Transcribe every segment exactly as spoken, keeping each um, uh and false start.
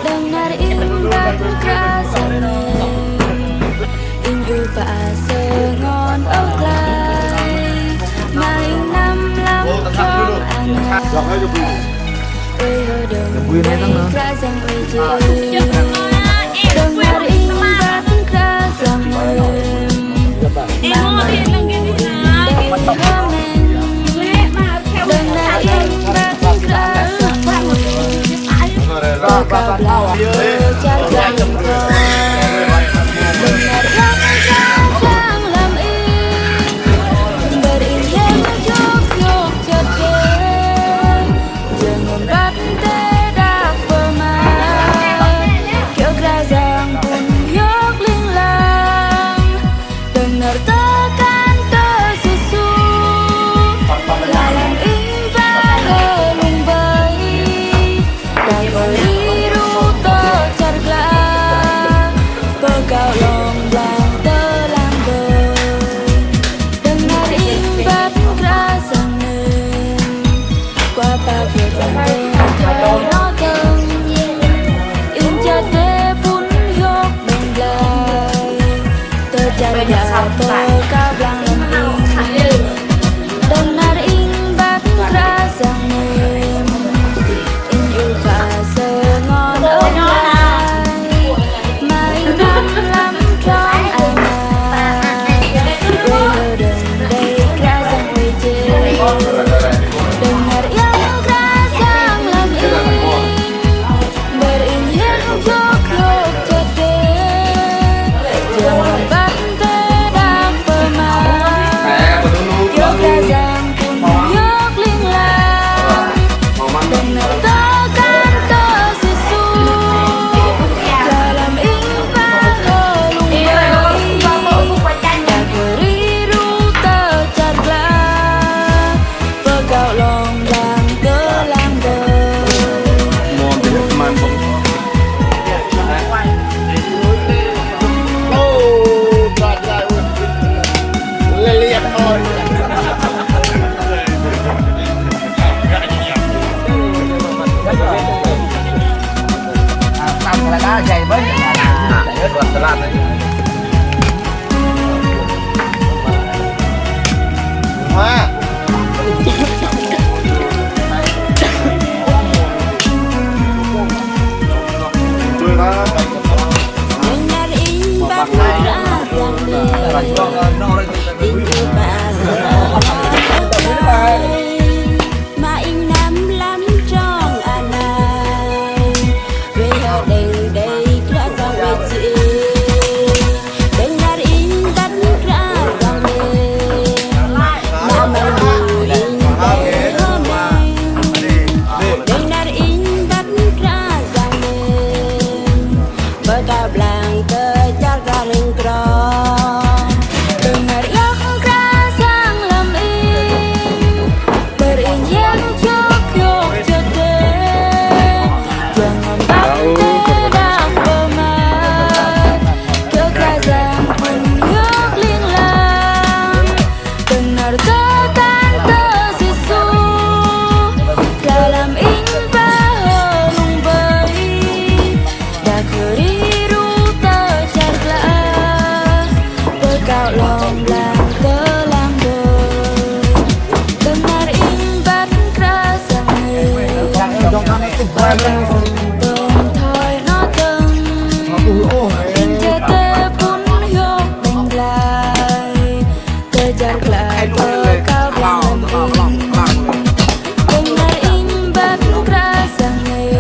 Đơ̆ng năr ing băt krah sang ing, ing yu ba sơngon ôh glai, mă ing năm lăm trong anai. Ơi hơ đơ̆ng đei krah sang ơi jê. Đơ̆ng năr ing băt krah sang ing, mă ing đei hơmĕng. Đơ̆ng năr ing băt krah sang ing, tơ kâo blang tơ čar glang kơ. Đơ̆ng năr ing krah sang lăm ing, ƀơi ing hiam čŏk čŏk čơt kơ. Jơnum băt tơdăp pơmă, kiăo krah sang pŭn hiăp ling lang. Đơ̆ng năr tơkan tơ Yêsu, lăm ing ba hơlung ƀơi, đah kơri ruh tơ čar glah, pơkâo lŏng blang tơlang ƀơi. Đơ̆ng năr ing băt krah sang ing, kua ba pơtang tơng thoi nŏ tơng, ing čơdê pŭn hiăp ƀing glai. Tơ čar glah pơkâo blang lăm ing. Đơ̆ng năr ing băt krah sang ing, ing yu ba sơngon ôh glai, mă ing năm lăm trong anai. Ơi hơ đơ̆ng đei krah sang ơi jê. Đơ̆ng năr ing krah sang lăm ing, ƀơi ing hiam čŏk čŏk čơt kơ. Jơnum băt tơdăp pơmă, kiăo krah sang pŭn hiăp ling lang. Đơ̆ng năr tơkan tơ Yêsu, lăm ing ba hơlung ƀơi, đah kơri ruh tơ čar glah, pơkâo lŏng blang tơlang ƀơi. Mă ing năm lăm trong anai, ơi hơ đơ̆ng đei krah sang ơi jê. Đơ̆ng năr ing băt krah sang ing, mă mă ing đei hơmĕng. Đơ̆ng năr ing băt krah sang ing, pơkâo blang tơ čar glah ring krong. Đơ̆ng năr ing krah sang lăm ing, ƀơi ing hiam čŏk čŏk čơt kơ. Jơnum băt tơdăp pơmă, kiăo krah sang pŭn hiăp ling lang. Đơ̆ng năr tơkan tơ Yêsu, lăm ing ba hơlung ƀơi, đah kơri ruh tơ čar glah, pơkâo lŏng blang tơlang ƀơi. Đơ̆ng năr ing băt krah sang ing, kua ba pơtang tơng thoi nŏ tơng, ing čơdê pŭn hiăp ƀing glai. Tơ čar glah pơkâo blang lăm ing. Đơ̆ng năr ing băt krah sang ing,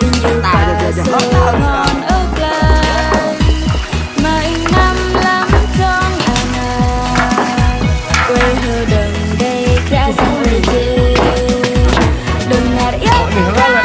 ing yu ba sơngon ôh glai, mă ing năm lăm trong anai. Ơi hơ đơ̆ng đei krah sang ơi jê. Đơ̆ng năr ing krah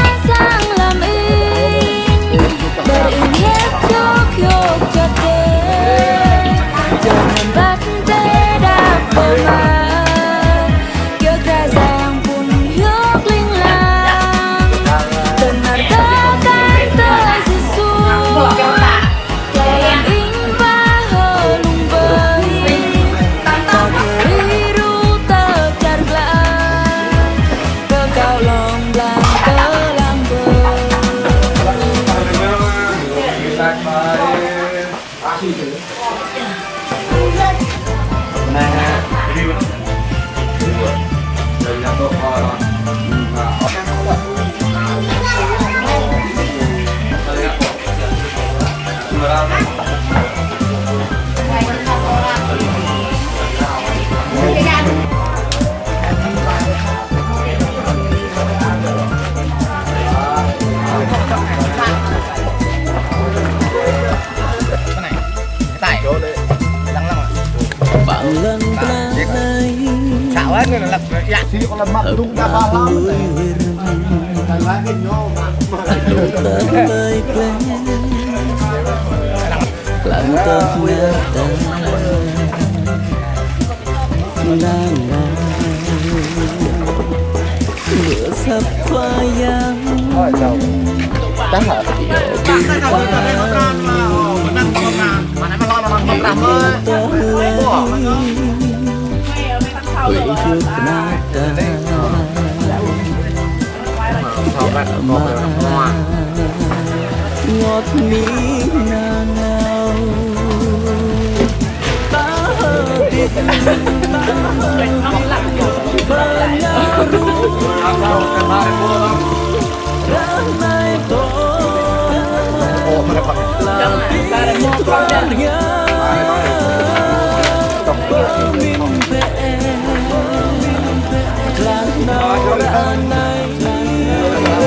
Bằng lăng tla đai. Sạ wă, nó lăp, ya. Sị kơ lăp mă dŭng ta ba lam ne. Dŭng ta lai klĕ. Lăng ta ngă ta. Lăng ta. Bơ săp Khua Yang. Ôi, đâu. Tắt hả? Ngot mi nang au.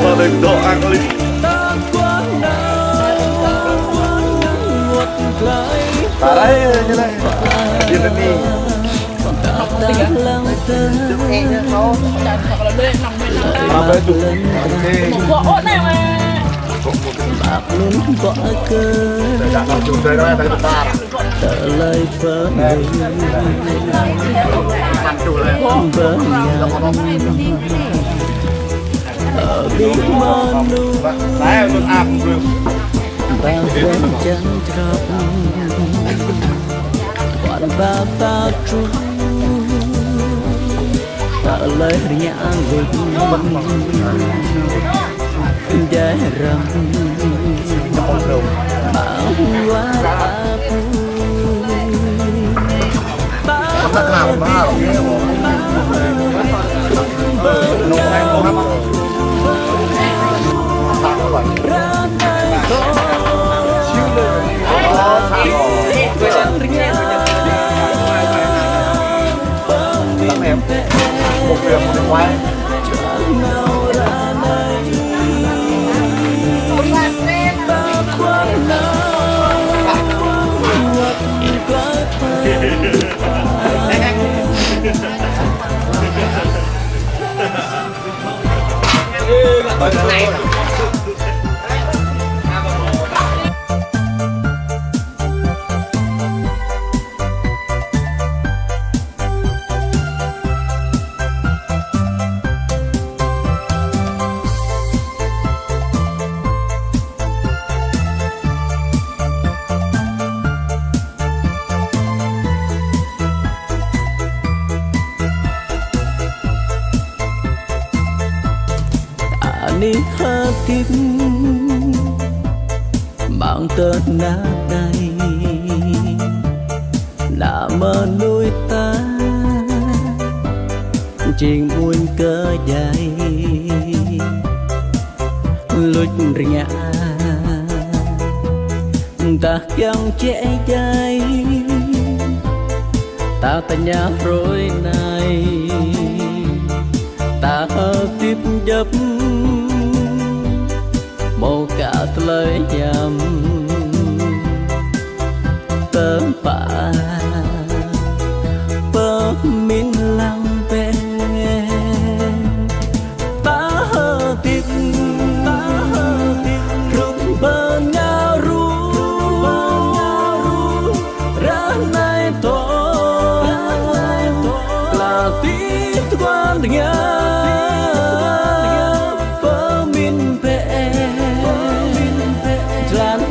Paling doang kali. Tarai aja lah. Dia tadi. Apa itu? Oke. Sudah, sudah, sudah, sudah. Tơlơi pơmĭn bơngai abih mơnuih, ba ƀing čang črăp, ƀôn ba ta truh, tơlơi rơngiă lĕ. Jai răng. Bang huar apui. Bang huar apui. Anih hơdip amăng tơnah anai, ană mơnuih ta jing mơnuih kơdjai, luč rơngiă dah kiăng jĕ djai. Ta tơña hrơi anai, ta hơdip djŏp, hmâo kơ tơlơi hiam tơpă pơmĭn lăng bĕ. Ta hơdip, ta hơdip, hrup bơngaruh, ră anai tŏ, ră anai tŏ, tơlơi tĭt kuan rơngiă, pơmĭn bĕ, jơlan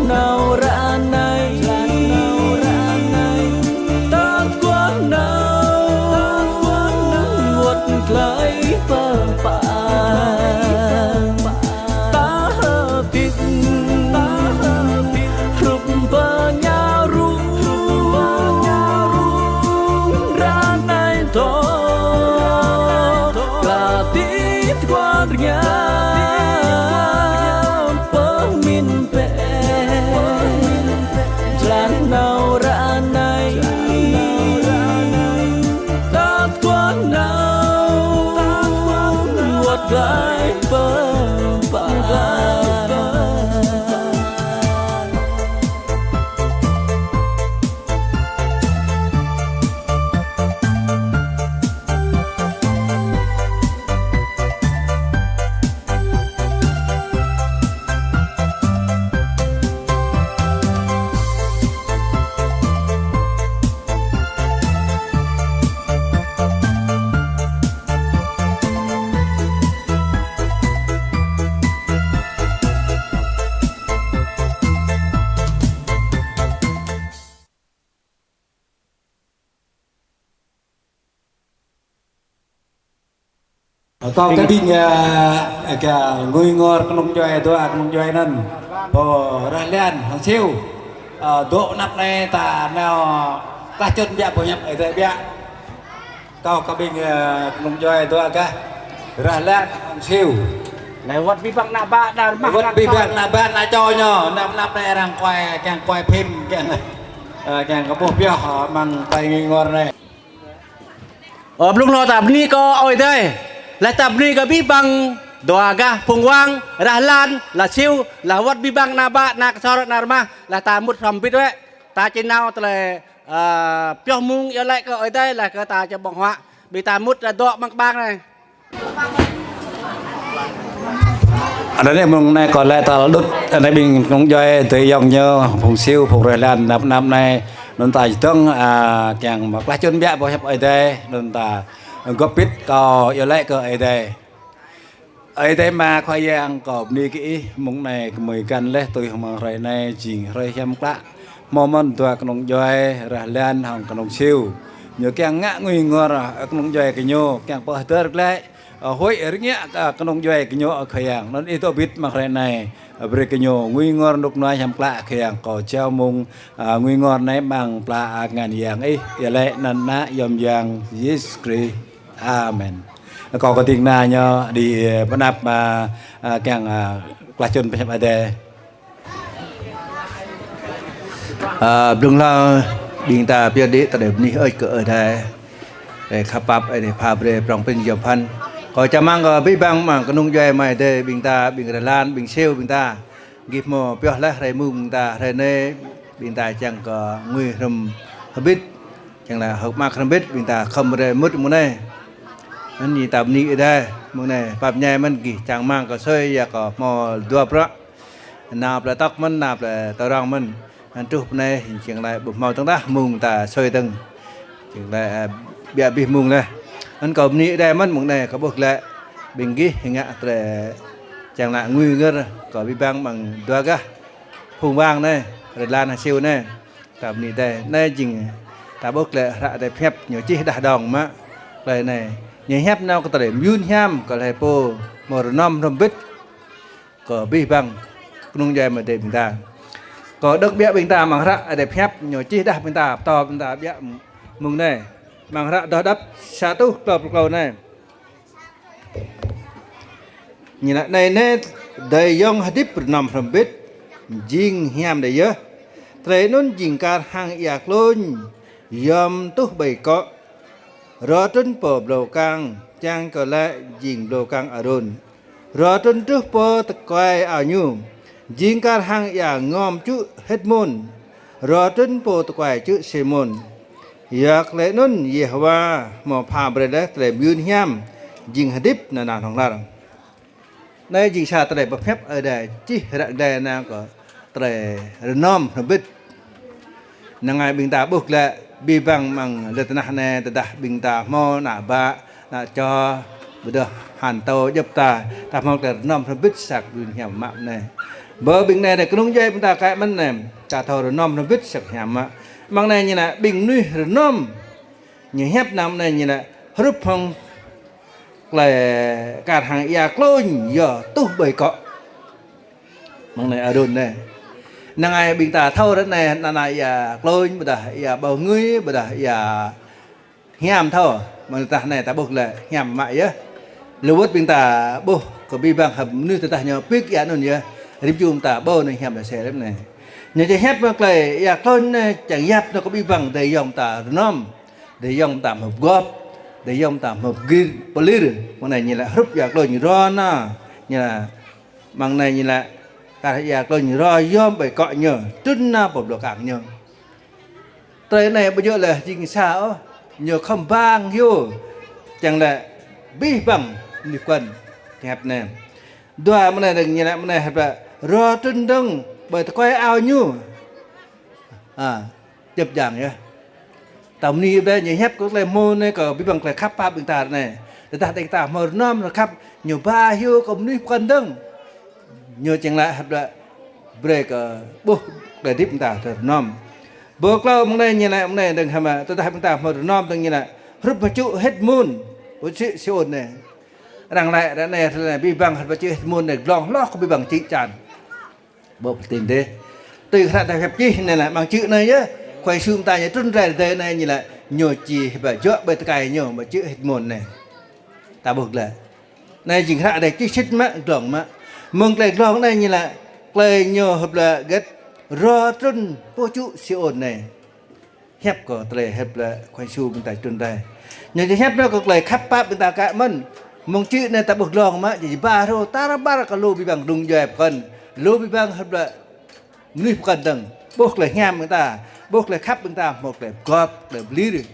Kâo kơ ƀing, ơ, kơ ngui ngor kơnung djuai, dua kơnung djuai anŭn. Pô Rơlan hăng Siu. Ơ, dŏ anăp anai ta nao klah čun biă pơhiăp Ơi Adai biă. Kâo kơ ƀing, ơ, kơnung djuai dua gah Rơlan hăng Siu. Lĕ wơ̆t abih bang ană bă, ană rơmah, wơ̆t abih bang ană bă, ană čô ñu, anăp anăp anai arăng kuai, kiăng kuai phim, kiăng, ơ, kiăng kơ ƀuh pioh, ơ, amăng tơlơi ngui ngor anai. Ơ, blung hlâo ta bơni kơ Ơi Adai. Laih ta bơni kơ abih bang dua gah phung wang, Rơlan, laih Siu, laih wơ̆t abih bang ană bă, ană kơsor, ană rơmah, laih ta mŭt hrŏm hơbĭt wơ̆t. Ta či nao tơlơi, ơ, pioh mông iâu laĭ kơ Ơi Adai, laih kơ ta či ƀơ̆ng huă. Ƀing ta mŭt, ơ, dŏ amăng kơƀang anai. Anai mông anai kâo laĭ tal đŭt, anai ƀing kơnung djuai adơi ayŏng ñu, phung Siu, phung Rơlan, anăp anăp anai, anŭn ta čơdơ̆ng, ơ, kiăng mă klah čun biă pơhiăp Ơi Adai, anŭn ta gŏp hơbĭt kâo iâu laĭ kơ Ơi Adai. Ơi Adai Ama Khua Yang, kâo bơni kơ Ih, mông anai gơmơi găn laih tui hăng amăng hrơi anai, jing hrơi hiam klă. Hmâo mơ̆n dua kơnung djuai, Rơlan hăng kơnung Siu. Ñu kiăng ngă ngui ngor, ơ, kơnung djuai gơñu, kiăng pơhơdơr glaĭ, ơ, huĭ rơngiă, ơ, kơnung djuai gơñu, ơ Khua Yang. Anŭn Ih dŏ hơbĭt amăng hrơi anai, ơ, brơi gơñu ngui ngor rơnŭk rơnua hiam klă, ơ Khua Yang. Kâo jao mông, ơ, ngui ngor anai amăng plă, ơ, tơngan Yang Ih, iâu laĭ anăn Ană Yom Yang Yêsu Krist. Amen. Kâo kơ ding kơna ñu đĭ, ơ, pơ anăp, ơ, ơ, kiăng, ơ, klah čun pơhiăp Ơi Adai. Ơ, blung hlâo ƀing ta pioh đĭ tơlơi bơni hơơč kơ Ơi Adai. Tơlơi khăp pap Ơi Adai pha brơi prŏng prin yom pơphan. Kâo čang rơmang kơ abih bang amăng kơnung djuai amai adơi ƀing ta, ƀing Rơlan, ƀing Siu ƀing ta. Gih hmâo pioh laih hrơi mông ƀing ta, hrơi anai ƀing ta čang kơ ngui hrŏm hơbĭt. Čang laĭ hơ̆k mơak hrŏm hơbĭt ƀing ta khŏm rai mŭt mông anai. Anŭn ñu ta bơni Ơi Adai, mông anai pap ñai mơ̆n gih čang rơmang kơ sui ya kơ hmâo dua bruă. Nao plơi tŏk mơ̆n, nao plơi tơrong mơ̆n. Anŭn truh pơ anai, čang laĭ ƀu hmâo tơ̆ng tah mông ta sui tơ̆ng. Čang laĭ, ơ, biă abih mông laih. Anŭn kâo bơni Ơi Adai mơ̆n mông anai kâo ƀuh glaĭ ƀing gih ngă tơlơi čang laĭ ngui ngor kơ abih bang amăng dua gah phung wang anai, Rơlan hăng Siu anai. Ta bơni Ơi Adai, anai jing ta ƀuh glaĭ hră Ơi Adai pơhiăp ñu čih đah đong mă. Tơlơi anai, ñu hiăp nao kơ tơlơi mơyun hiam kơ hlơi pô hmâo rơnŏm hrŏm hơbĭt. Kơ abih bang kơnung djuai amai adơi ƀing ta. Kơ đŏk biă ƀing ta amăng hră Ơi Adai pơhiăp ñu čih đah ƀing ta, pơtô ƀing ta biă mông anai. Amăng hră Adoh Đăp sa rơtuh klâo pluh klâo anai. Ñu laĭ anai nê, adơi ayŏng hơdip rơnŏm hrŏm hơbĭt, jing hiam đơi yơh. Tơlơi anŭn jing kar hăng ia klôn, yom tuh ƀơi akŏ. Rŏ trŭn pơ blâo kang, čang kơ laĭ jing blâo kang Arôn. Rŏ trŭn truh pơ tơkuai ao ñu, jing kar hăng ia ngŏm čư̆ Hêtmôn. Rŏ trŭn pơ tơkuai čư̆ Simôn. Yua kơ tơlơi anŭn Yêhôwa hmâo pha brơi laih tơlơi mơyun hiam, jing hơdip nanao hlŏng lar. Anai jing sa tơlơi pơhiăp Ơi Adai čih ră glai nao kơ tơlơi rơnŏm hrŏm hơbĭt. Năng ai ƀing ta ƀuh glaĭ abih bang amăng lŏn tơnah anai, tơdah ƀing ta hmâo ană bă, ană čô, ƀôdah hơnăl djŏp ta, ta hmâo tơlơi rơnŏm hrŏm hơbĭt sa kơ mơyun hiam mă anai. Bơ ƀing anai, anai kơnung djuai ƀing ta kơ mơ̆n anai, ta thâo rơnŏm hrŏm hơbĭt sa kơ hiam mă. Amăng anai ñu laĭ ƀing mơnuih rơnŏm. Ñu hiăp nao mơ̆ng anai ñu laĭ hrup hăng tơlơi kar hăng ia klôn yơh tuh ƀơi akŏ. Mơ̆ng anai Arôn anai. Năng ai ƀing ta thâo ră anai, anăn ia klôn, ƀôdah ia ƀâo ngui, ƀôdah ia hiam thâo. Mơ̆ng tah anai ta ƀuh lĕ hiam mă yơh. Lu wơ̆t ƀing ta ƀuh kơ abih bang hăng mơnuih tơdah ñu pik ia anŭn yơh. Rĭm čô ta ƀâo anai hiam lĕ sĕ rĭm anai. Ñu či hiăp mơ̆ng tơlơi ia klôn anai čang yap nao kơ abih bang adơi ayŏng ta rơnŏm. Adơi ayŏng ta hmâo pơgop, adơi ayŏng ta hmâo pơgir, pơlir. Mơ̆ng anai ñu laĭ hrup ia klôn rŏ nao. Ñu laĭ, mơ̆ng anai ñu laĭ kar ia klôn rŏ yom ƀơi akŏ ñu, trŭn nao pơ blâo kang ñu. Tơlơi anai ƀu djơ̆ lĕ jing sa ôh, ñu khŏm bang hyu. Čang lĕ abih bang mơnuih pơkŏn hiăp anai. Dua mơ̆ng anai dơ̆ng ñu laĭ mơ̆ng anai hiăp laĭ rŏ trŭn dơ̆ng ƀơi tơkuai ao ñu. Ha. Djŏp djang yơh. Ta bơni Ơi Adai ñu hiăp kơ tơlơi hmâo anai kơ abih bang tơlơi khăp pap ƀing ta anai. Tơdah đing ta hmâo rơnŏm rơkhăp ñu ba hyu kơ mơnuih pơkŏn dơ̆ng. Ñu čang laĭ hơdră brơi kơ ƀuh tơlơi hơdip ƀing ta tơlơi rơnŏm. Bơ klâo mơ̆ng anai ñu laĭ mơ̆ng anai dơ̆ng hơmă tơdah ƀing ta hmâo rơnŏm dơ̆ng ñu laĭ hrup hăng čư̆ Hêtmôn. Ƀu čư̆ Siôn anai. Arăng laĭ ră anai, ră anai abih bang hơbĭt čư̆ hơmưn anai glông hloh kơ abih bang čư̆ čan. Ƀu pơtĭn dêh. Tui hră ta hiăp čih anai lĕ, amăng čư̆ anai yơh, Khua Yang Yêsu mơta ñu trŭn rai adai anai ñu laĭ, ñu či hơbĭt juă ƀơi tơkai ñu, ƀơi čư̆ hơmưn anai. Ta ƀuh glaĭ. Anai jing hră adai čih sĭt mă, glông mă. Mơ̆ng tơlơi glông anai ñu laĭ, tơlơi ñu hơbĭt hơget, rŏ trŭn pơ čư̆ Siôn anai. Hiăp kơ tơlơi hiăp lĕ Khua Yang Yêsu ƀing ta trŭn rai. Ñu či hiăp nao kơ tơlơi khăp pap ƀing ta kơ mơ̆n. Mơ̆ng čư̆ anai ta ƀuh glông mă, či ba hrô tar ƀar kơ lu abih bang kơnung djuai pơkŏn. Lu abih bang hơbĭt lĕ mơnuih pơkŏn dơ̆ng. Ƀuh tơlơi hiam ƀing ta, ƀuh tơlơi khăp ƀing ta, hmâo tơlơi pơgop, tơlơi pơlir.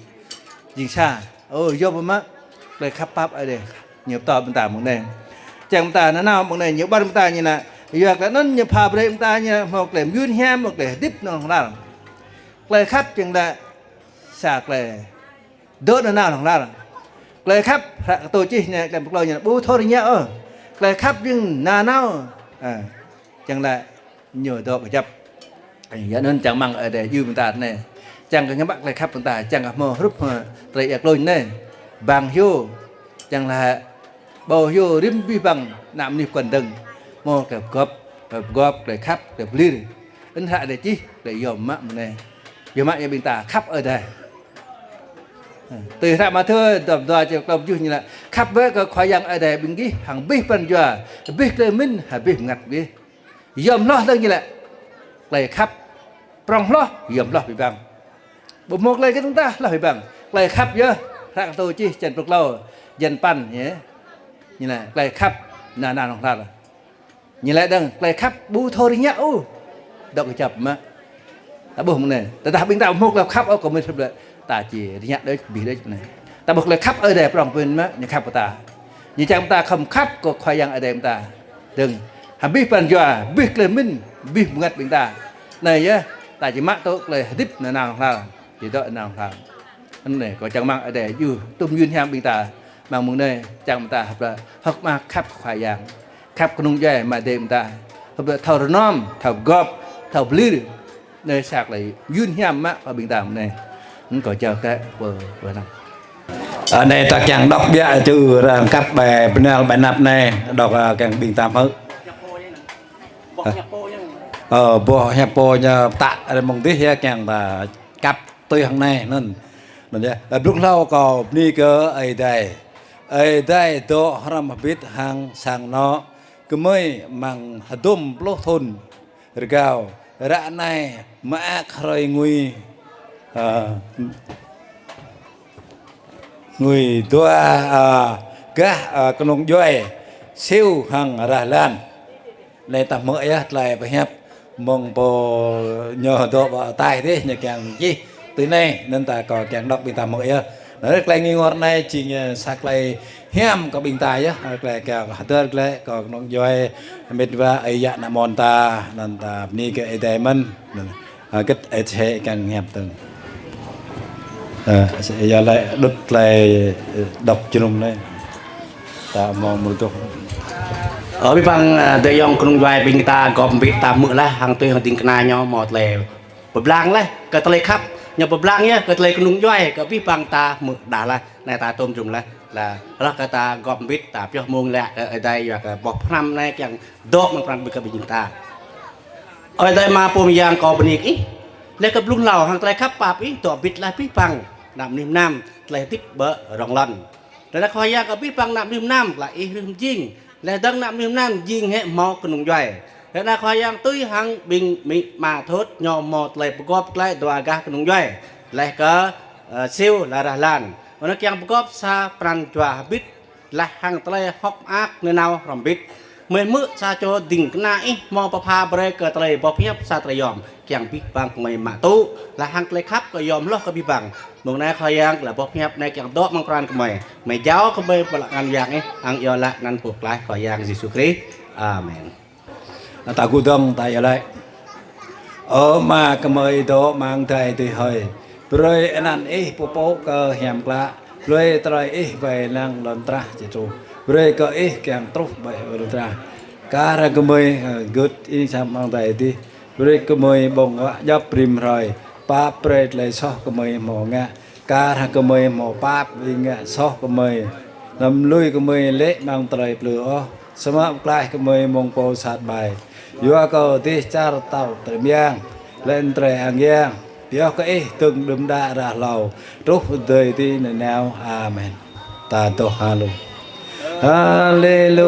Jing sa. Ơ, yôm mă, tơlơi khăp pap Ơi Adai. Ñu pơtô ƀing ta mơ̆ng anai. Čang ƀing ta nanao mơ̆ng anai, ñu ƀuăn ƀing ta ñu nă. Yua kơ anŭn ñu pha brơi ƀing ta ñu hmâo tơlơi mơyun hiam, hmâo tơlơi hơdip nao hlŏng lar. Tơlơi khăp jing lĕ sa tơlơi dŏ nanao hlŏng lar. Tơlơi khăp, hră kơ tui čih anai, tơlơi pơklâo ñu ƀu thâo rơngiă ôh. Tơlơi khăp jing nanao. A, jing lĕ ñu dŏ kơjăp. Yua anŭn čang mơ̆ng Ơi Adai djru ƀing ta anai. Čang kơ ngă mă tơlơi khăp ƀing ta, čang kơ hmâo hrup hmâo tơlơi ia klôn anai. Bang hyu, čang lĕ ƀâo hyu rĭm abih bang ană mơnuih pơkŏn dơ̆ng. Hmâo tơlơi pơgop, tơlơi pơgop, tơlơi khăp, tơlơi pơlir. Anŭn hră Ơi Adai čih, tơlơi yôm mă mơ̆ng anai. Yôm mă yua ƀing ta khăp Ơi Adai. Tui hră Mathiơ dua pluh dua črăn klâo pluh tơjuh ñu laĭ, khăp bĕ kơ Khua Yang Ơi Adai ƀing gih hăng abih pran jua, abih tơlơi mĭn, abih bơngăt gih. Yôm hloh dơ̆ng ñu laĭ. Tơlơi khăp prŏng hloh, yôm hloh abih bang. Ƀu hmâo tơlơi kơ tơ̆ng tah hloh abih bang. Tơlơi khăp yơh, hră kơ tui čih črăn pluh klâo, jăn păn, yơh. Ñu laĭ, tơlơi khăp nanao hlŏng lar. Ñu laĭ dơ̆ng, tơlơi khăp ƀu thâo rơngiă ôh. Dŏ kơjăp mă. Ta ƀuh mơ̆ng anai. Tơdah ƀing ta ƀu hmâo tơlơi khăp ôh, kơ mĭn hrup lĕ ta či rơngiă đôč, abih đôč mơ̆ng anai. Ta ƀuh tơlơi khăp Ơi Adai prŏng pơmĭn mă, ñu khăp kơ ta. Ñu čang ta khŏm khăp kơ Khua Yang Ơi Adai ƀing ta. Dơ̆ng, abih pran jua, abih tơlơi mĭn, abih bơngăt ƀing ta. Anai yơh, ta či mă tŭ tơlơi hơdip nanao hlŏng lar. Či dŏ nanao hlŏng lar. Anai, kâo čang mơ̆ng Ơi Adai djru, tŭm mơyun hiam ƀing ta. Mơ̆ng mơ̆ng anai, čang ƀing ta hơbĭt lĕ hơ̆k mơak khăp Khua Yang. Khăp kơnung djuai mơ̆ng adơi ƀing ta. Hơbĭt lĕ thâo rơnŏm, thâo pơgop, thâo pơlir. Anai sa tơlơi mơyun hiam mă kơ ƀing ta mơ̆ng anai. Anŭn kâo čang kơ pơ, pơ anŭn. Anai ta kiăng đŏk biă čư arăng kăp ƀơi bơnal ƀơi anăp anai, đŏk, ơ, kiăng ƀing ta hmư̆. Ơ, boh hiăp pô ñu pơtă rai mơ̆ng dih yơh kiăng ta kăp tui hăng anai, anŭn. Anŭn yơh. Ơ, blung hlâo kâo bơni kơ Ơi Adai. Ơi Adai dŏ hrŏm hơbĭt hăng sang anŏ gơmơi amăng hơdôm pluh thŭn rơgao. Ră anai mơak hrơi ngui, ơ, ngui dua, ơ, gah, ơ, kơnung djuai Siu hăng Rah Lan. Anai ta hmư̆ yơh tơlơi pơhiăp mơ̆ng pô ñu dŏ pơ ataih dih, ñu kiăng čih tui anai, anŭn ta kâo kiăng đŏk ƀing ta hmư̆ yơh. Anŭn tơlơi ngui ngor anai jing, ơ, sa tơlơi hiam kơ ƀing ta yơh, tơlơi kiăng hơdơr glaĭ kơ kơnung djuai, mĕt wa ơi yă ană mơ̆n ta, anŭn ta bơni kơ Ơi Adai mơ̆n. Anŭn, ơ, hơget ơi thê kiăng hiăp tơ̆ng. Ơ, yua lĕ đŭt tơlơi, ơ, đŏk jơnum anai. Ta hmâo mơ̆ tŭ. Ơ, abih bang, ơ, adơi ayŏng kơnung djuai ƀing ta gŏp hơbĭt ta hmư̆ laih, hăng tui hăng ding kơna ñu hmâo tơlơi pơblang laih, kơ tơlơi khăp, ñu pơblang yơh, kơ tơlơi kơnung djuai, kơ abih bang ta hmư̆ đah laih, anai ta tôm jum laih, lah, rơh kơ ta gŏp hơbĭt, ta pioh mông lĕ, kơ Ơi Adai, yua kơ boh pơhrăm anai kiăng dŏ amăng pran ƀing kơ ƀing ta. Ơi Adai Ama pô mơyang kâo bơni kơ Ih, laih kơ blung hlâo hăng tơlơi khăp pap Ih, dŏ hơbĭt laih abih bang, ană mơnuih mơnam, tơlơi hơdip ƀơi rŏng lŏn. Laih anŭn Khua Yang kơ abih bang ană mơnuih mơnam, tơlơi Ih rơh mơjing. Laih dơ̆ng ană mơnuih mơnam jing hĕ hmâo kơnung djuai. Laih anŭn Khua Yang tui hăng ƀing amĭ ama thut ñu hmâo tơlơi pơgop glaĭ dua gah kơnung djuai. Laih kơ, ơ, Siu laih Rah Lan. Anŭn kiăng pơgop sa pran jua hơbĭt. Laih hăng tơlơi hơ̆k mơak nanao hrŏm hơbĭt. Gơmơi hmư̆ sa čô ding kơna Ih hmâo pơpha brơi kơ tơlơi boh hiăp sa tơlơi yôm. Kiăng abih bang gơmơi mă tŭ, laih hăng tơlơi khăp kơ yôm hloh kơ abih bang. Mơ̆ng anai Khua Yang, tơlơi boh hiăp anai kiăng dŏ amăng pran gơmơi. Gơmơi jao kơ gơmơi pơ lŏn tơngan Yang Ih, hăng iâu laĭ anăn pơklaih Khua Yang Yêsu Krist. Amen. Ta gŭ dơ̆ng ta iâu laĭ. Ơ Ama gơmơi dŏ amăng adai adih hơi. Brơi anăn Ih pơpŭ kơ hiam klă. Brơi tơlơi Ih wai lăng lŏn tơnah či truh. Brơi kơ Ih kiăng truh ƀơi lŏn tơnah. Kar hăng gơmơi, ơ, gưt Ih sat amăng adai adih. Brơi kơ gơmơi ƀơ̆ng huă djŏp rĭm hrơi, pap brơi tơlơi soh gơmơi hmâo ngă, kar hăng gơmơi hmâo pap ƀing ngă soh gơmơi. Anăm lui gơmơi lê̆ amăng tơlơi plư ôh, samơ̆ pơklaih gơmơi mơ̆ng pô sat ƀai. Yua kơ dêh čar, tơ̆, tơlơi mơyang, lĕ tơlơi ang yang, pioh kơ Ih dơ̆ng đưm đă ră hlâo, truh tơdơi adai nanao. Amen. Ta adoh hlâo. Haleluya,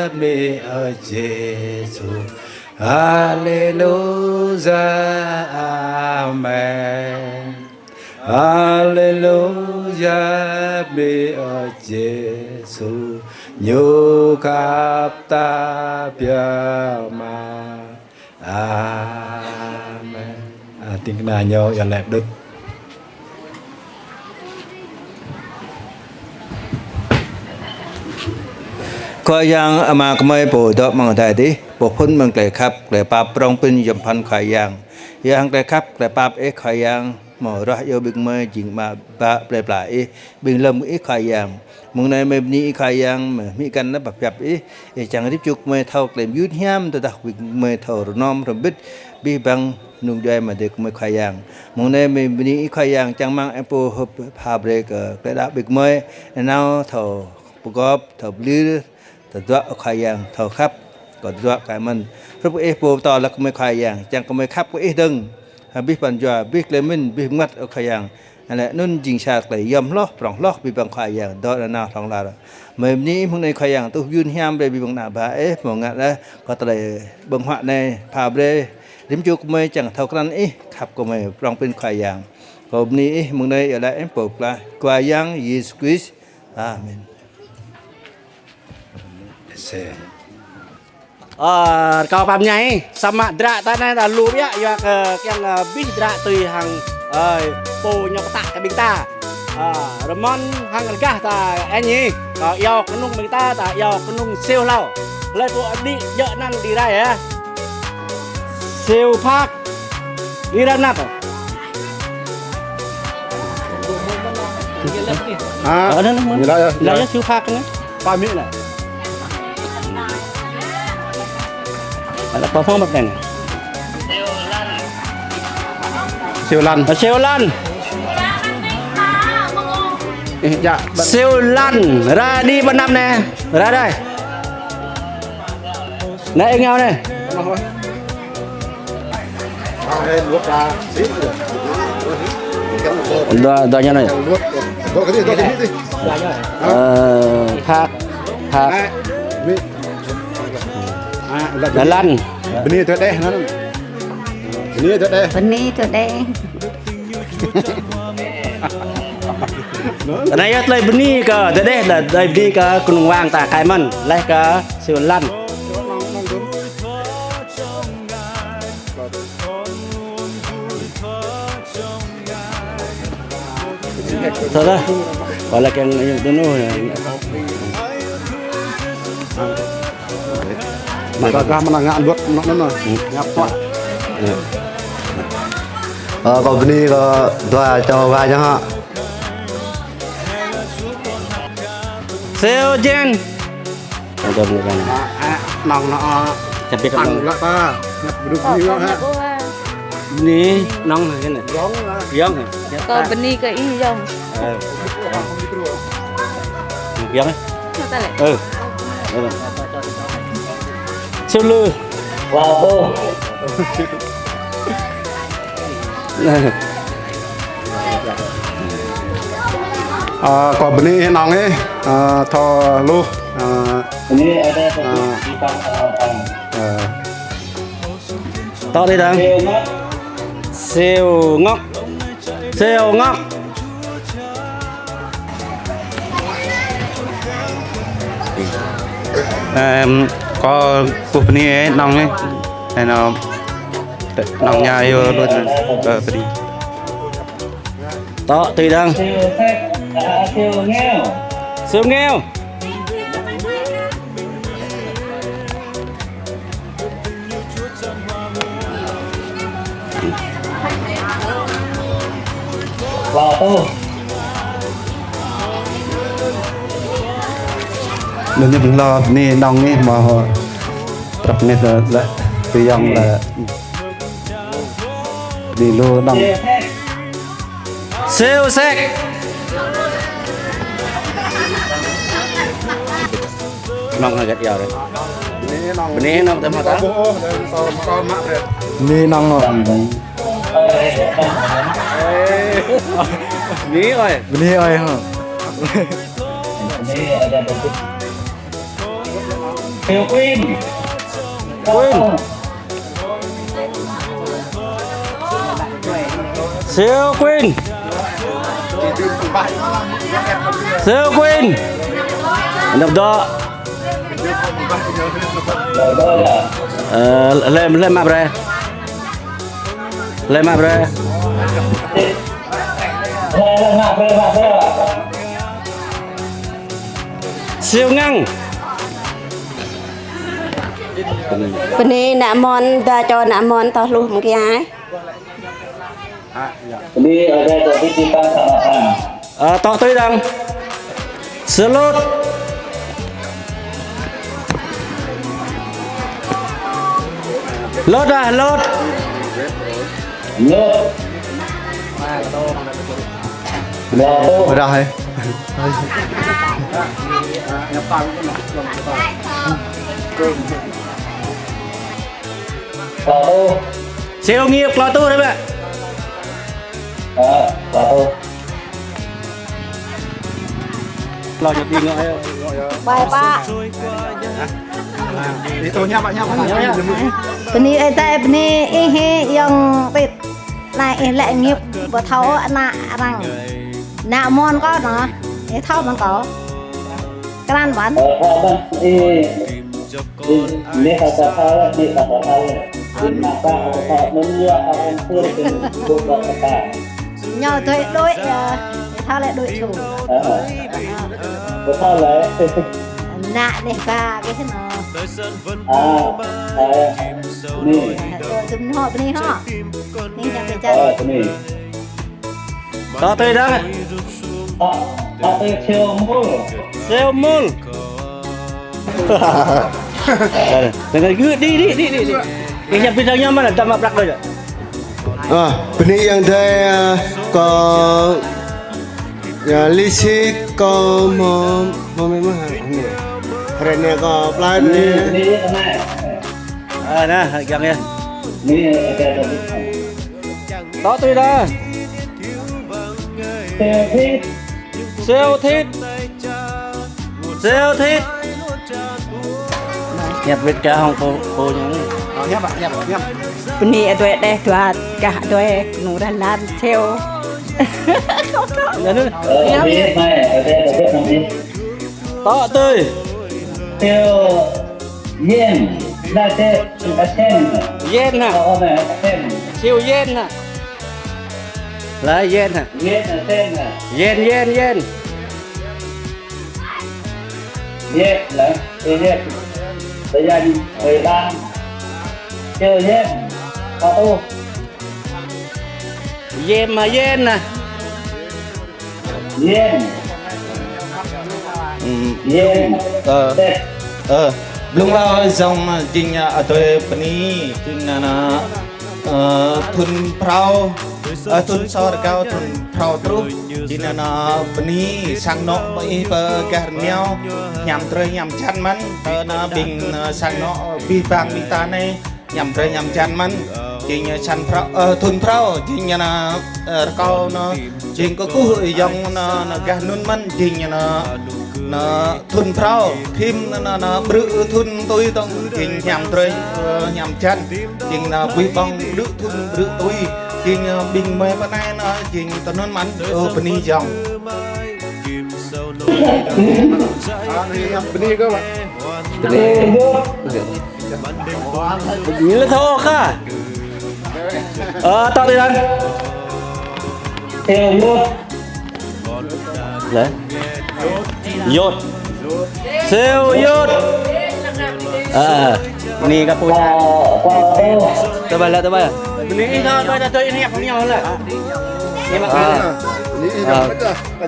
bơni ơ Yêsu. Haleluya, amen. Haleluya, bơni ơ Yêsu, Ñu khăp ta biă mă. Amen. A, ding kơna ñu yơh lĕ đut. Khua Yang Ama gơmơi pô dŏ amăng adai adih, pô phŭn mơ̆ng tơlơi khăp, tơlơi pap prong prin yom phăn Khua Yang. Yua hăng tơlơi khăp, tơlơi pap Ih Khua Yang, hmâo ruah iâu ƀing gơmơi jing mă ba plơi pla Ih, ƀing lơ̆m Ih Khua Yang. Mơ̆ng anai gơmơi bơni Ih Khua Yang, gơmơi hmư̆ găn nao pơhiăp Ih, Ih čang rĭm čô gơmơi thâo tơlơi mơyun hiam, tơdah ƀing gơmơi thâo rơnŏm hrŏm hơbĭt abih bang kơnung djuai mơ̆ng adai gơmơi Khua Yang. Mơ̆ng anai gơmơi bơni Ih Khua Yang, čang rơmang Ih pô hơ̆p pha brơi kơ tơlơi đaŏ ƀing gơmơi, nanao thâo pơgop, thâo pơlir, tơdruă Ơ Khua Yang, thâo khăp, kơ tơdruă kơ mơ̆n. Hrup Ih pô pơtô lăk gơmơi Khua Yang, čang gơmơi khăp kơ Ih dơ̆ng. Abih pran jua, abih tơlơi mĭn, abih bơngăt Ơ Khua Yang. Lĕ anŭn jing sa tơlơi yom hloh, prong hloh, abih bang Khua Yang, dŏ nanao hlŏng lar. Gơmơi bơni Ih mơ̆ng anai Khua Yang, tuh mơyun hiam brơi abih bang ană bă Ih, hmâo ngă laih, kơ tơlơi ƀơ̆ng huă anai, pha brơi rĭm čô gơmơi čang thâo krăn Ih, khăp kơ gơmơi, prong prin Khua Yang. Kâo bơni Ih mơ̆ng anai, iâu laĭ Ih pô pơklaih, Khua Yang Yêsu Krist. Amen. Ơ, rơkâo pap ñai, samơ̆ dră ta anai ta lu biă, yua kơ kiăng, ơ, abih dră tui hăng, ơ, pô ñu pơtă kơ ƀing ta. Ơ, rơmon hăng rơgah ta añ ih, kâo iâu kơnung ƀing ta, ta iâu kơnung Siu hlâo. Hlơi pô đĭ djơ̆ anăn đĭ rai yơh. Siu Phak. Đi ra nạp. À, đó, đó, đó. Ñu laĭ yơh, ñu laĭ yơh, Siu Phak anai. Pă mĭ anai. Ada pơhmư̆ mơ̆ anai. Siu Lăn. Ơ, Siu Lăn. Ih, ja. Siu Lăn. Ra đi ƀơi anăp anai. Ra đây. Anai, ih ngao anai. Dua, duanya anai. Ơ, Phak, Phak. Lăn. Bơni tơdeh anŭn. Bơni tơdeh. Bơni tơdeh. Anai yơh tơlơi bơni kơ tơdeh, tơlơi bơni kơ kơnung wang ta kơ mơ̆n, laih kơ Siu Lăn. Thôi lah. Wala kiăng ayung tơnuh. Mă gah mơnă ngă luăt mơnă anŭn. Ngă pă. Ơ, kâo bơni kơ dua čô wa ñu hă. Siu Jen. Ơ, ơ, nong nă, ơ, čăp ƀiă kơ nong. Ăn lăk ta, ñăp bruk ni wa hă. Ni nong hă, ni. Yong hă. Yong hă. Kâo bơni kơ ih Yong. Ơ. Yong hă. Kâo ta lĕ. Ơ. Ơ. Siu Lư. Wow. Ơ, kâo bơni ih nong ih, ơ, thâo hluh, ơ, ơ, ơ. Tŏ tui dơ̆ng. Siu Ngŏk. Siu Ngŏk. Ơ, kâo kơkuh bơni ih nong ih. Ơ, nong ñu yơh lu, ơ, bơni. Tŏ tui dơ̆ng. Siu Ngeo. Anŭn ñu ƀing lŏ bơni nong ih mơ̆ hŏ. Prăp mĕt lĕ, lĕ, tui yong lĕ. Bơni lu nong. Siu Sek. Nong hơget ia ră. Bơni nong tơma ta. Bơni nong. Bơni ơi. Bơni ơi hă. Queen. Queen. Siu Queen. Siu Queen. Anăp dŏ. Ơ, lem, lem mă brơi. Lem mă brơi. Siu Ngang. Bơni ană mon, dua čô ană mon tŏ hluh mơ̆ng kiai. Bơni ơi adơi tŏ tui ta sama-sama. Ơ, tŏ tui dong. Sơlôt. Lôt ah, lôt. Lôt. Lôt. Pơdah hă. Klâo. Siu Ngiêp klâo tuh ră bă. Ơ, klâo tuh. Klâo ñu ti ngŏ yơh. Bai pă. Bơni ơi adơi, bơni ih hă, yŏng pit. Anai ih lĕ Ngiêp ƀu thâo ană arăng. Ană mon kâo anŭn, ih thâo mơ̆n kâo. Krăn ƀăn. Ơ, thâo ƀăn, ih. Ih, ih hă thâo, ih hă thâo. Ih mă pă hă thâo, mơ̆n yua hă ih pơr kơ ƀu kơ pă. Ñu tui đuaĭ, ơ, ih thâo lĕ đuaĭ ču. Ơ, ơ. Ƀu thâo lĕ. Ană ih ba kơ hơnŭn. Ơ, ơ. Bơni. Ơ, tui mơnuă bơni hă. Bơni yang kơ čar. Ơ, bơni. Tŏ tui dong. Tŏ, tŏ tui Siu Mul. Siu Mul. Ơ, tui gơ̆, đĭ, đĭ, đĭ, đĭ, đĭ. Ih, yang pơdah ñu mơ̆n, tăm mă prăk đôč. Ơ, bơni yang adơi, ơ, kâo, ya, lĕ sĭt kâo mơ̆, mơ̆, mơ̆, mơ̆. Ră anai kâo pơblang anai. Bơni, bơni, bơni. Ơ, anai, găng yơh. Bơni, bơni, bơni. Tŏ tui dong. Siu Thit. Siu Thit. Siu Thit. Hiăp wơ̆t kơ hŏng pô, pô ñu. Ơ, hiăp, hiăp, hiăp. Bơni adơi đeh dua gah adơi kơnung rơlan Siu. Anŭn. Ơ, hiăp. Bơni, bơni, bơni, bơni. Tŏ tui. Siu Yen. Anai Siu Yen. Yen hă? Ơ, anai Yen. Siu Yen hă? Lăi Yen hă? Yen hă, Yen hă? Yen, Yen, Yen. Yen, lăi, Yen. Lăi Yen, lăi Yen. Siu Yen. Ơ, ơ. Yen hă, Yen hă? Yen. Ơ. Ơ. Blung hlâo yơh jing, ơ, adơi bơni, jing anŭn, ơ, thŭn phrâo, ơ, thŭn sô rơgao thŭn phrâo truh, jing anŭn, ơ, bơni sang anŏ ƀơi ih pơ gah rơngiao, hiam drơi hiam jăn mơ̆n, tơ anŭn ƀing, ơ, sang anŏ abih bang ƀing ta anai, hiam drơi hiam jăn mơ̆n, jing, ơ, sang phrâo, ơ, thŭn phrâo, jing anŭn, ơ, rơkâo anŭn, jing kơkuh yŏng anŭn, anŭn gah anŭn mơ̆n, jing anŭn, anŭn thŭn phrâo, thim anŭn, anŭn ƀrư̆ thŭn tui tŏng, jing hiam drơi, ơ, hiam jăn, jing anŭn ƀuih ƀong ƀrư̆ thŭn ƀrư̆ tui, jing, ơ, ƀing mơi pơ anai anŭn, jing tơ anŭn mơ̆n, ơ, bơni yŏng. Bơni kơ, Pak. Bơni. Ñu lĕ thâo ôh kơ. Ơ, tŏ tui dong. Siu Yut. Lĕ. Yut. Siu Yut. Ơ, ơ. Bơni kơ pô. Tơbơi lĕ, tơbơi. Bơni ih thâo, tơbơi, tơbơi, ih hiăp hăng ñu lĕ. Ơ. Ơ.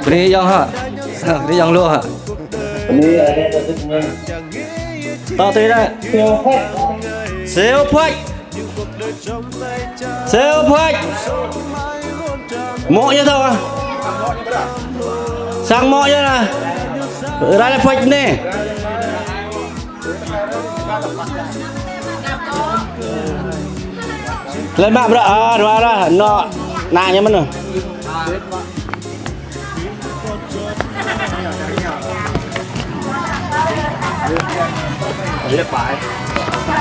Bơni yŏng hă. Bơni yŏng lu hă. Tŏ tui dong. Siu Phuăč. Siu Phuăč. Mŏ ñu thâo ah. Sang mŏ ñu lah. Rai lĕ Phuăč anai. Lĕ mă bruă, a, dua lah, anŏ, ană ñu mơ̆n.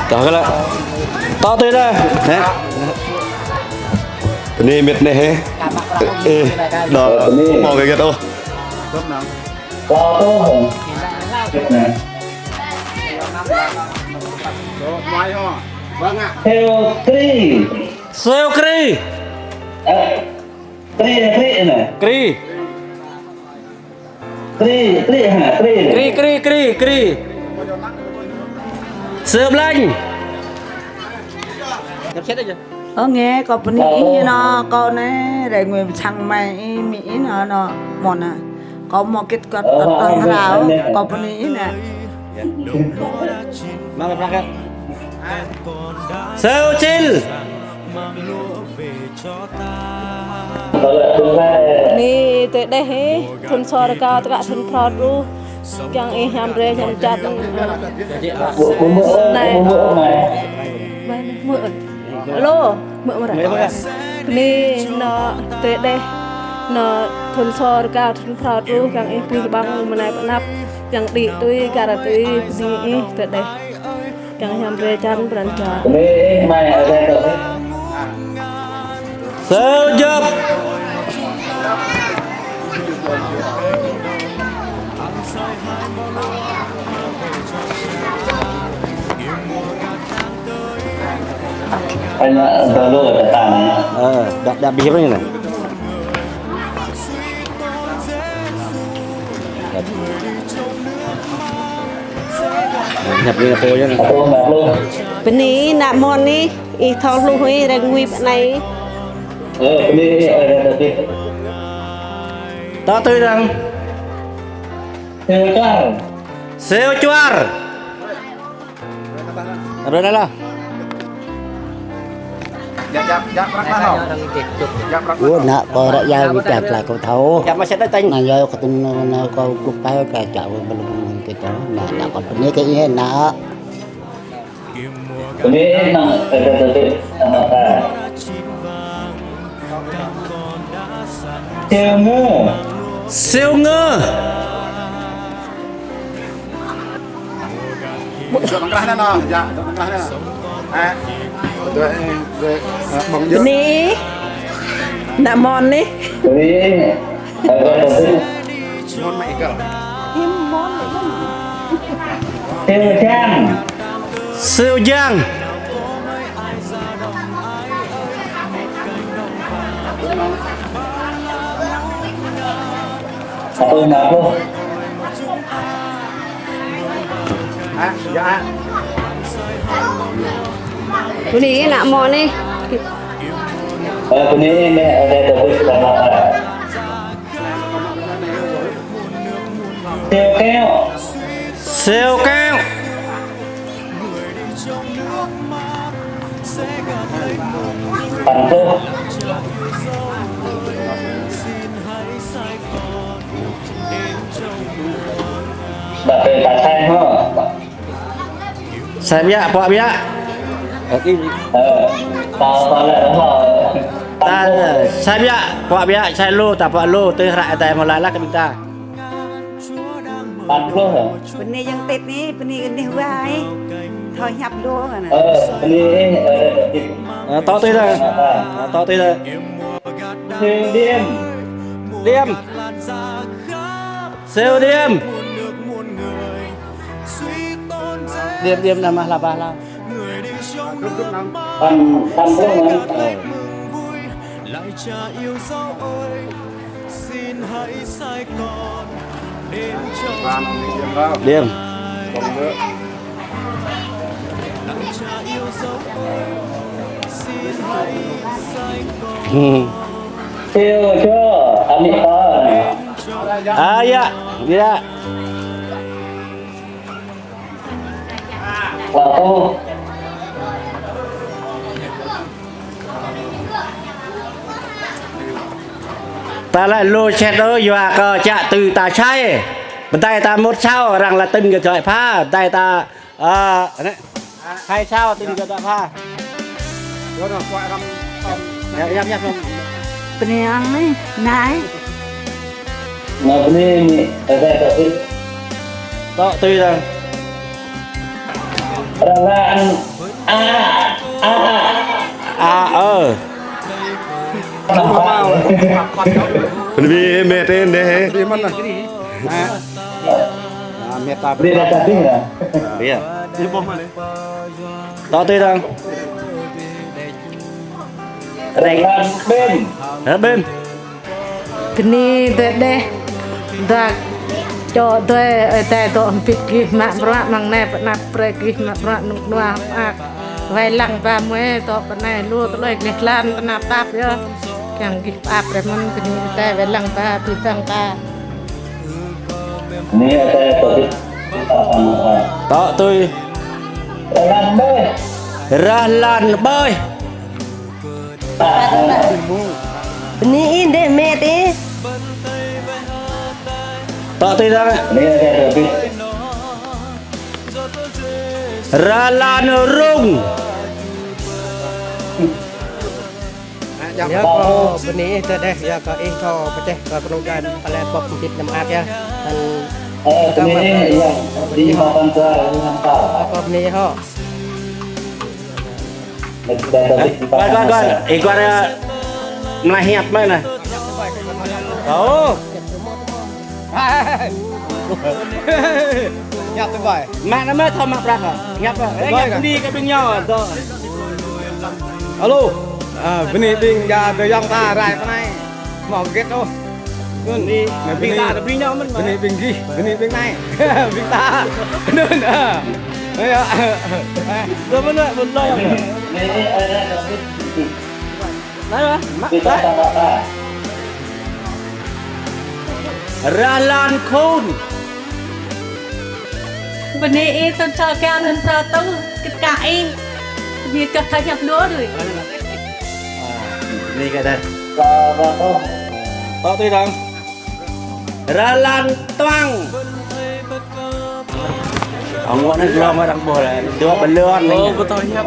Tŏ kơ lĕ. Tŏ tui lĕ. Hă? Bơni mĕt anai hĕ. Ê, đò, mâo gơ̆ gơ̆t ôh. Sêu Kri. Sêu Kri. Ơ, Kri, Kri anai. Kri. Kri, Kri, ha, Kri. Kri, Kri, Kri, Kri. Sêu Blañ. Ơ, nge, kâo bơni ih nă, kâo anai, rai ngui pơčăng mai ih, mĭ ih nă, nă, mơ̆n nă. Kâo mâo git găt, ơ, ơ, hrao, kâo bơni ih nă. Sêu Čil. Bơni tơdeh hĕ, thun sô rơkâo tơkă thun phrâo truh, kiăng ih hiam rai hiam čan, ơ, anai. Alo, mơ̆ mơ̆ ră. Bơni nă tơdeh, nă thun sô rơkâo thun phrâo truh, kiăng ih pih ƀăng mơnai pơnăp, kiăng đĭ tui, kar tui, bơni ih tơdeh. Kiăng hiam rai čan pran jua. Sơjăp. Anh ạ, dơ lô ở tàn. Ơ, đa, đa bihip anai nă. Nhập đi là cô nhá. Bơni nă mơ̆n ih, ih thâo hluh ih rai ngui pơ anai. Ơ, bơni, ơ, ơ, ơ. Tŏ tui dơ̆ng. Sêu Čuar. Sêu Čuar. Rơi anai lah. Ơ, nă kâo ră yă wĭt tơlơi kâo thâo. Nă yă kâo tŭ nă kâo glŭk tơlơi kâo čă wơ̆t ƀlŭng kơ tơlơi. Nă, nă kâo bơni kơ ih nă. Bơni nă, ơ, ơ, ơ, ơ. Sêu Ngơ. Sêu Ngơ. Dŏ tơkrah anai nă, ya, dŏ tơkrah anai nă. Ơ. Bơni. Nă mơ̆n ih. Bơni. Sêu Jang. Sêu Jang. Bơni nă mơ̆n ih. Sêu Keo. Sêu Keo. Păn pluh. Ƀă tơlơi ta sai hŏ. Sai biă, pŏk biă. Ơ, ta, ta lĕ hŏ. Ta, sai biă, pŏk biă, sai lu, ta pŏk lu, tơ hră ta mơ̆ laĭ lah kơ ƀing ta. Păn pluh hă? Bơni yang tet ni, bơni gơnih wai. Thâo hiăp lu kơ nă. Ơ, bơni, ơ, ơ, tŏ tui dơ̆ng. Ơ, tŏ tui dơ̆ng. Sêu Điêm. Điêm. Sêu Điêm. Điêm, Điêm nă mah la bah la. Păn, păn pluh hă? Ơ. Điêm. Sêu Čuar, amĭ ta. Ơ, yă, yă. Klâo rơtuh. Ta lĕ lu čet ôh, yua kơ čă tui ta sai. Pơdai ta mŭt sao, arăng laĭ tơ̆ng kơ joi pha, pơdai ta À, anai. Hai sao tui đi kơ ta pha. Yơh, yơh, yơh. Bơni ang anai, nai. Ngai bơni, ngai, ngai, ngai. Tŏ tui ta. Rơlan. A, a. A, ơ. Bơni met ih dêh. Bơni met ih. Met ta. Bơni met ta. Iya. Tŏ tui ta. Rek. Rek. Bơni dêh dêh. Dah čô dêh, ơi adai dŏ hơbĭt gih mă bruă mơ̆ng anai pơ anăp brơi gih mă bruă nŭk nua hơ̆k mơak. Wai lăng ba mơi dŏ pơ anai lu tơlơi gleh glan tơnap tap yơh. Kiăng gih pơap brơi mơ̆n bơni ơi adai wai lăng ba abih bang ta. Bơni ơi adai tŏ tui. Tŏ tui. Rơlan ƀơi. Rơlan ƀơi. Bơni ih dêh met ih. Tŏ tui ta. Rơlan rŭng. Yơh kơ bơni ih tơ dêh, yơh kơ ih thâo pơčeh kơ kơnung djuai tơlơi pŏk hơbĭt hơ̆k mơak yơh. Ơ, bơni ih, yơh, bơni ih hŏ. Kơ bơni ih hŏ. Gơ̆n, gơ̆n, gơ̆n. Ih gơ̆n, ơ, mơ̆ng anai hiăp mơ̆n anai. Ơ. Hiăp tơbai. Mă anai mơ̆ thâo mă prăk hă? Hiăp hă? Ơ, hiăp bơni kơ ƀing ñu, dŏ. Alo. Ơ, bơni ƀing djuai ayŏng ta rai pơ anai. Hmâo hơget ôh. Anŭn. Bơni, bơni ƀing ta, bơni ñu mơ̆n. Bơni ƀing gih, bơni ƀing anai. Ƀing ta. Anŭn, ơ. Ơ, yơh. Ơ, mơ̆n, mơ̆n, mơ̆n. Anai, mă, mă. Rơlan khôn. Bơni ih tŭn čô kiăng anŭn prŏ tŭ kĭt kă ih. Bơni kơ thâo hiăp lu đuaĭ. Bơni kơ đah. Tŏ tui dơ̆ng. Rơlan tuang. Ơ, ngŏ anai glông arăng ƀuh lĕ. Dua bơlon anai. Ơ, pơtô hiăp.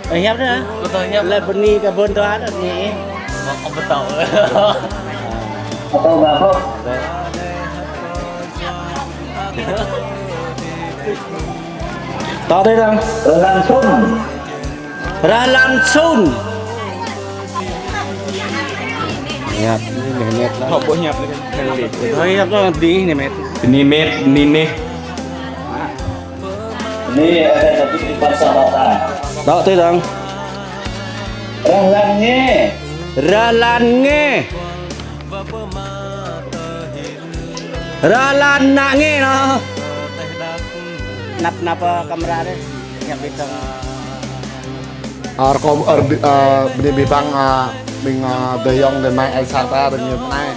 Ơ, hiăp anai. Pơtô hiăp. Lĕ bơni kơ ƀôn tuan anai. Ơ, pơtô. Pơtô ba pô. Tŏ tui dơ̆ng. Rơlan sun. Rơlan sun. Hiăp, anai met. Thâo ƀuh hiăp anai. Thâo hiăp anai dih anai met. Bơni met, bơni met. Tŏ tui dơ̆ng. Rơlan nge. Rơlan nge. Rơlan ană nge nô. Năp, năp, ơ, kamera dêh. Hiăp ƀiă tơ̆ng. Ơ, rơkâo, ơ, bơni, ơ, bơni abih bang, ơ, ƀing, ơ, dơi ayŏng dơi amai ơi sa ta dơ̆ng ñu pơ anai.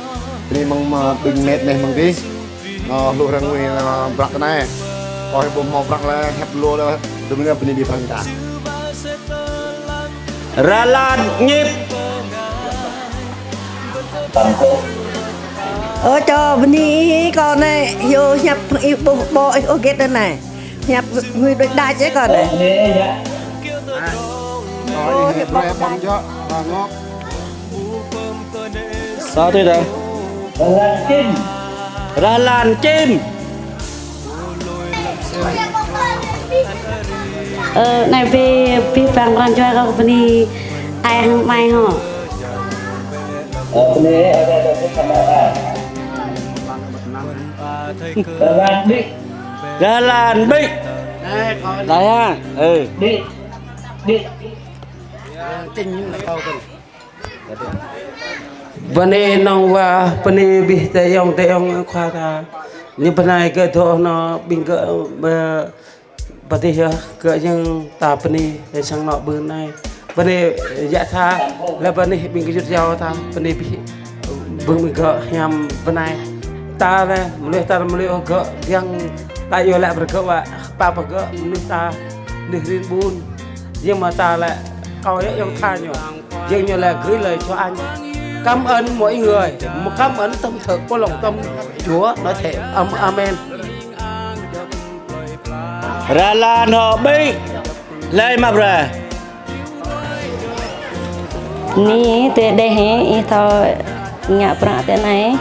Bơni mơ̆ng, ơ, ƀing met anai mơ̆ng dih. Ơ, lu arăng ngui, ơ, prăk tơ anai. Kâo ƀu hmâo prăk lĕ hiăp lu lĕ, dơ̆ng ñu bơni abih bang ta. Rơlan ñip. Ơ, čô bơni ih kơ anai, yơh hiăp ih ƀuh ƀô̆ ih ôh hơget anai. Hiăp ngui đôč đač ih kơ anai. Ơ, hiăp ƀuh. Sa tui dơ̆ng. Rơlan čim. Ơ, anai bĕ, abih bang pran jua kơ bơni ai hăng amai hŏ. Rơlan ƀĭ. Rơlan ƀĭ. Anai hă? Ơ. Bơni nong wa, bơni abih dơi ayŏng, dơi ayŏng khua ta. Ñu bơnai gơ̆ dŏ nô, ƀing gơ̆, ơ, pơtih yơh, gơ̆ jing ta bơni, yơh sang nŏ ƀơi anai. Bơni yă tha, lĕ bơni ƀing gơyut yâo ta, bơni abih, ƀing, ƀing gơ̆ hiam bơnai. Ta lĕ, mơnuih ta lĕ mơnuih ôh gơ̆, jing ta yua lĕ brơi gơ̆ wa, pap gơ̆, mơnuih ta, mơnuih rin ƀun. Jing mơ̆ ta lĕ, kâo yơh ayŏng tha ñu. Jing ñu lĕ gửi lời chúc anh. Cảm ơn mọi người. Cảm ơn tâm sự của lòng tâm Chúa nói thể. Am-, amen. Rơlan hŏ ƀĭ. Hlơi mă brơi. Ni tui đeh hĭ, ih thâo ngă prăk tui anai.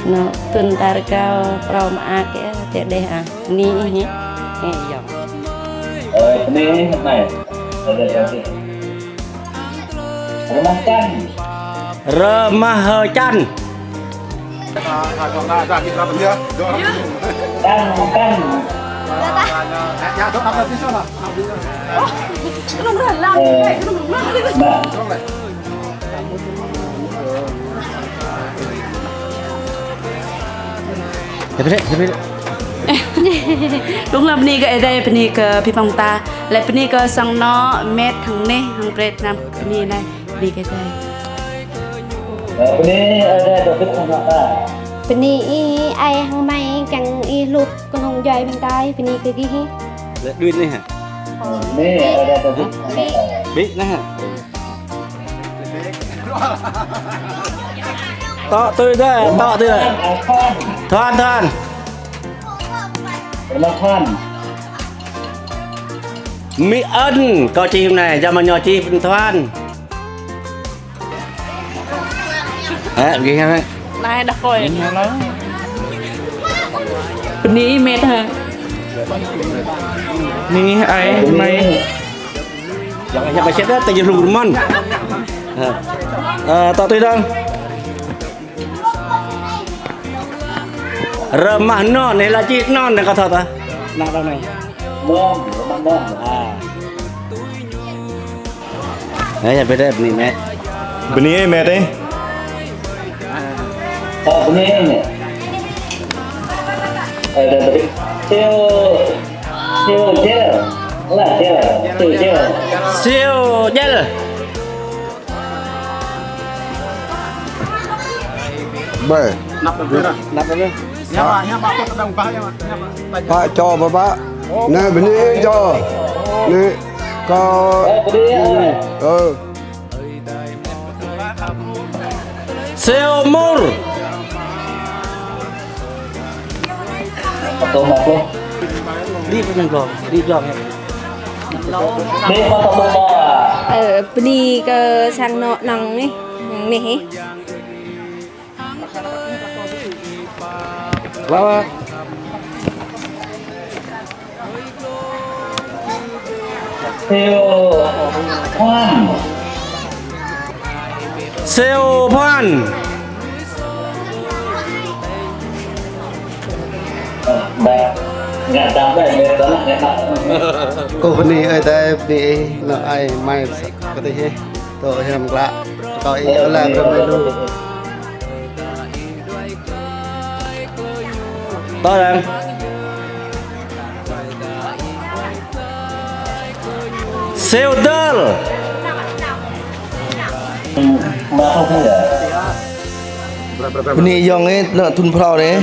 Nô, tun tar kâo phrâo mơak tui đeh ah. Ni hĭ. Hĭ yŏng. Ơ, ni hĭ anai. Ơ, ơ, ơ. Rơmah čan. Rơmah, ơ, čan. Čan, čan. Ơ, bơni, ơ, bơni. Đúng là bơni kơ Ơi Adai, bơni kơ phi păng ta. Lĕ bơni kơ sang anŏ, met, hăng neh, hăng pret nam bơni anai, bơni kơ Ơi Adai. Ơ, bơni Ơi Adai kơ phi păng ta. Bơni ih, ih ai hăng amai kiăng ih hluh kơnung djuai ƀing ta, bơni kơ gih hĭ. Lĕ đuĭt anai hă? Bơni Ơi Adai kơ phi păng ta. Ƀĭ anai hă? Tŏ tui dơ̆, tŏ tui dơ̆. Thoan, Thoan. Rơmah Thoan. Mi ơn, kâo čih anai, jăm mơ̆ ñu čih Thoan. Hă, gih hă? Anai đah kơi. Bơni met hă. Ni ai mai. Yang, yang masih ada tujuh puluh rumah. Hă. Ơ, tŏ tui dơ̆ng. Rơmah non, anai lĕ čih non, anai kâo thâo ta. Anai kâo anai. Non, rơmah non. Ah. Anai, ya, bơni, bơni met. Bơni, ơ, met, ơ. Ơ, bơni, ơ, met. Ơ, dah, dah. Siu, siu jel. Lah, jel. Siu jel. Siu jel. Ƀai. Năp tơlơi. Năp tơlơi. Hiăp mă, hiăp mă, pă tơdang bah, hiăp mă, hiăp mă. Pă čô pơpă. Anai bơni čô. Anai kâo. Ơ. Siu Mur. Tô mă pluh. Đi pơ anŭn glông, đi glông. Đi pơ tô mă. Ơ, bơni kơ sang anŏ anŭn anai, anai hĭ. Lăp. Siu Phan. Siu Phan. Kơ bơni Ơi Adai, bơni ih, anŏ ai mai kơ tih ih. Tŏ hiam klă. Tŏ ih ơ la brơi mai lu. Tŏ đang. Siu Dơl. Bơni ayŏng ih, anŏ thun phrâo anai.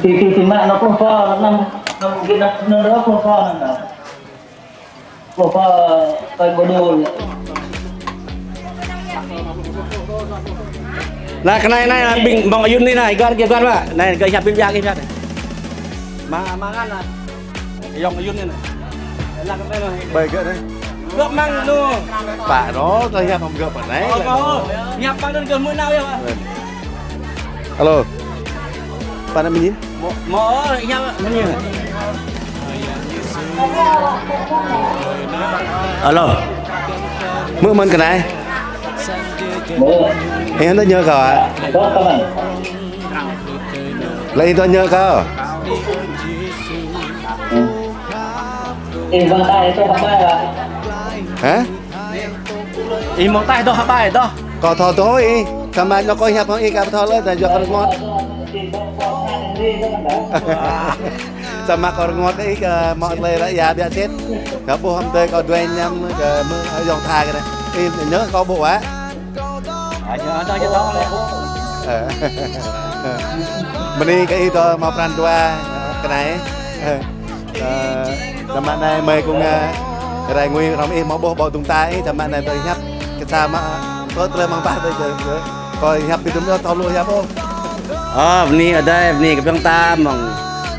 Ti, ti, ti mă anŏ pluh phrâo, năm, năm, năm, năm pluh phrâo, năm, năm. Anai, kơ anai, anai, ƀing, ƀing Ayun anai, anai, gơ̆, gơ̆, gơ̆, mă. Anai, gơ̆ hiăp ƀing biă, gơ̆ hiăp. Mă, mă ngăn anai. Ayŏng Ayun anai, anai. Anai, kơ anai, anai. Ƀai gơ̆ anai. Gơ̆ mơ̆ng anŭn. Pă anŭn, tơlơi hiăp hăng gơ̆ pơ anai. Ơ, ơ. Hiăp pă anŭn gơ̆ mơ̆ng anŭn yơh. Alo. Pă anŭn mơ̆n? Mơ̆, mơ̆, hiăp mơ̆n. Alo. Mơ̆ mơ̆n kơ anai? Ih hơdôm ñu kâo hă? Lĕ ih hơdôm ñu kâo? Hă? Ih mơ̆ng ataih dŏ hơbai dŏ. Kâo thâo dŏ ih, samơ̆ ñu kâo hiăp hăng ih ka pơthâo lơi, dah yua kâo rơngot. Samơ̆ kâo rơngot ih kơ mơ̆ tơlơi ră ia biă sĭt. Kâo ƀuh hăm tơi kâo djuai añăm kơ mơ̆ ayŏng tha kơ anai. Ih ñu kâo ƀuh hă? Ơ. Bơni kơ ih dŏ hmâo pran jua kơ anai. Ơ, samơ̆ anai mơi kơ ngă rai ngui hrŏm ih hmâo ƀuh ƀô̆ dŭng ta ih, samơ̆ anai tơlơi hiăp kơ sa mă tơlơi mơ̆ng bah tơlơi kơ kâo hiăp ƀing dŭm yơh thâo lu hiăp ôh. Ơ, bơni Ơi Adai, bơni kơ ƀing ta mơ̆ng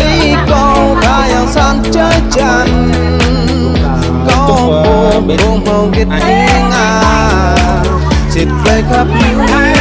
Ih kâo kha yang sang čơčan. Kâo ƀuh ƀuh hmâo git ing a. Sĭt tơlơi khăp ñu